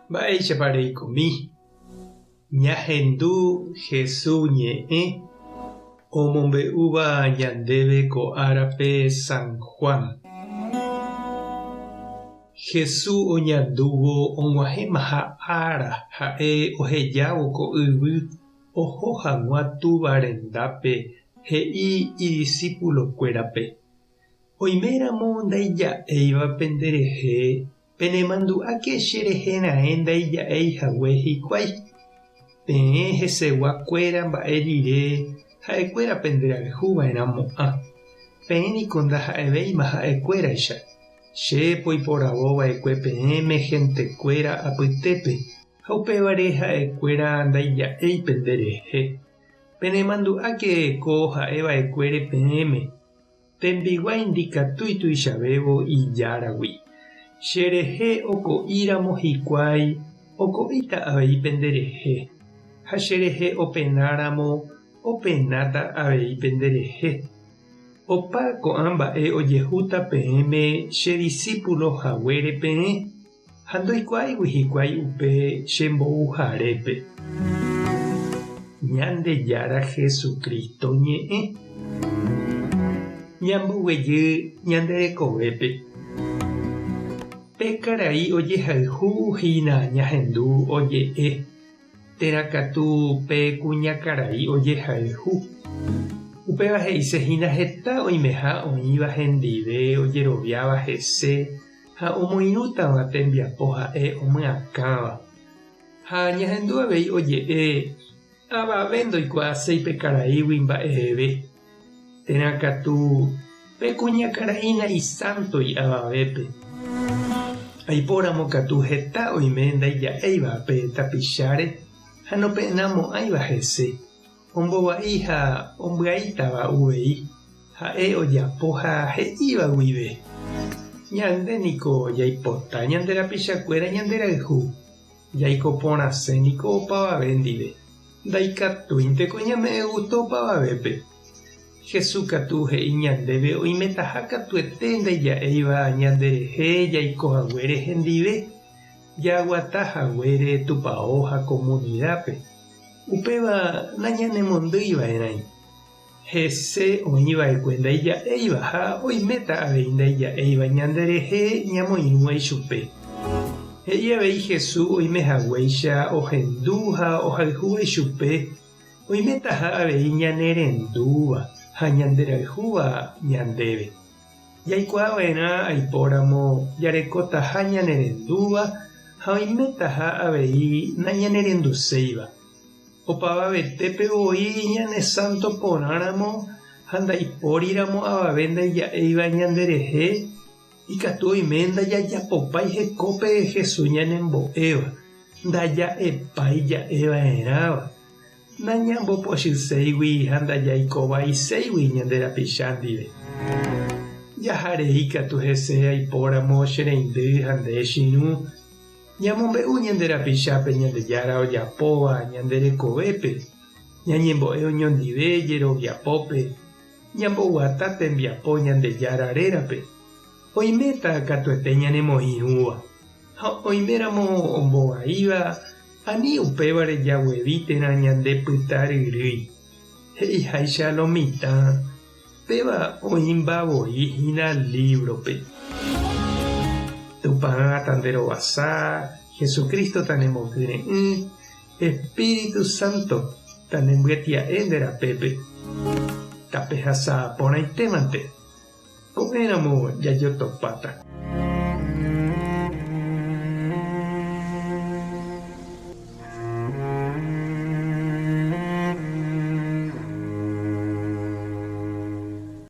Mba'éichapa reikomi? Ñahendu Jesús ñe'ẽ omombe'úva ñandéve ko árape San Juan. Jesús oñandúvo og̃uahẽmaha ára ha'e ohejávo ko yvy oho hag̃ua Túva rendápe he'i idisípulokuérape, Oiméramo ndaija'éiva penderehe, penemandu'áke che rehe raẽ ndaija'éi hague hikuái. Peẽ hesegua kuéra mba'e rire ha'ekuéra penderayhu va'erã mo'ã. Peẽ niko ndaha'evéima ha'ekuéraicha. Che poiporavo va'ekue peẽme hentekuéra apytépe, ha upévare ha'ekuéra ndaija'éi penderehe. Penemandu'áke ko ha'e va'ekuére peẽme. Tembiguái ndikatúi tuichavévo ijáragui. Che rehe oko'i ramo hikuái, oko'íta avei pende rehe, ha che rehe opena ramo, openáta avei pende rehe. Opa ko'ã mba'e ojehúta peẽme che disípulo haguére peẽ, ha ndoikuaáigui hikuái upe che mbouharépe. Ñandejára Jesucristo ñe'ẽ. Ñamboguejy ñande rekovépe. Pe karai ojehayhu hína ñahendu oje'e, térã katu pe kuñakarai ojehayhu. Upéva he'ise hína heta oimeha oĩva hendive ojeroviáva hese ha omoirũtava tembiapo ha'e omyakãva. Ha ñahendu avei oje'e avave ndoikuaaséi pe karaígui mba'eve, térã katu pe kuñakarai naisántoi avavépe. Aipóramo katu heta oime ndaija'éiva pe tapicháre ha nopenamo'ãiva hese, ombovai ha ombyaítava uvei ha'e ojapo ha he'íva guive. Ñande niko jaipota ñande rapichakuéra ñanderayhu, jaiko porãse niko opavave ndive, ndaikatúinteko ñame'ẽ gústo opavavépe. Jesús katu he'i ñandéve oimetaha katuete ndaija'éiva ñanderehe jaiko haguére hendive, jaguata haguére tupao ha komunidápe. Upéva nañanemondýi va'erãi. Hese oĩ va'ekue ndaija'éiva ha oiméta avei ndaija'éiva ñanderehe ñamoirũva ichupe. He'i avei Jesús oime haguéicha ohendu ha ohayhúva ichupe, oimetaha avei ñanerendúva ha ñanderayhúva ñandéve. Jaikuaa va'erã aipóramo jarekotaha ñanerendúva ha oimetaha avei nañanerenduséiva. Opavavetépe voi ñane sánto porãramo ha ndaipóriramo avave ndaija'éiva ñanderehe, ikatu oime ndajajapopái hekópe Jesús ñanembo'éva, ndaja'epái ja'eva'erãva, nañambopochyséigui ha ndajaikovaiséigui ñande rapicha ndive. Jaha rei katu hese aipóramo che reindy ha nde che irũ, Ñamombe'u ñande rapichápe Ñandejára ojapóva ñande rekovépe, ñañembo'e oñondive jeroviapópe, ñamboguata tembiapo Ñandejára rérape, oiméta katuete ñanemoĩrũva. Ha oiméramo ombovaíva, ani upévare jaguevi térã ñande pyta ryrýi. He'iháicha lo mitã, péva oĩmba voi hína lívrope. Tupã tanderovasa, Jesucristo tanemokyre'ỹ, Espíritu Santo tanembyetia'e nde rapépe. Tapehasa porãitémante. Ko'ẽramo jajotopáta.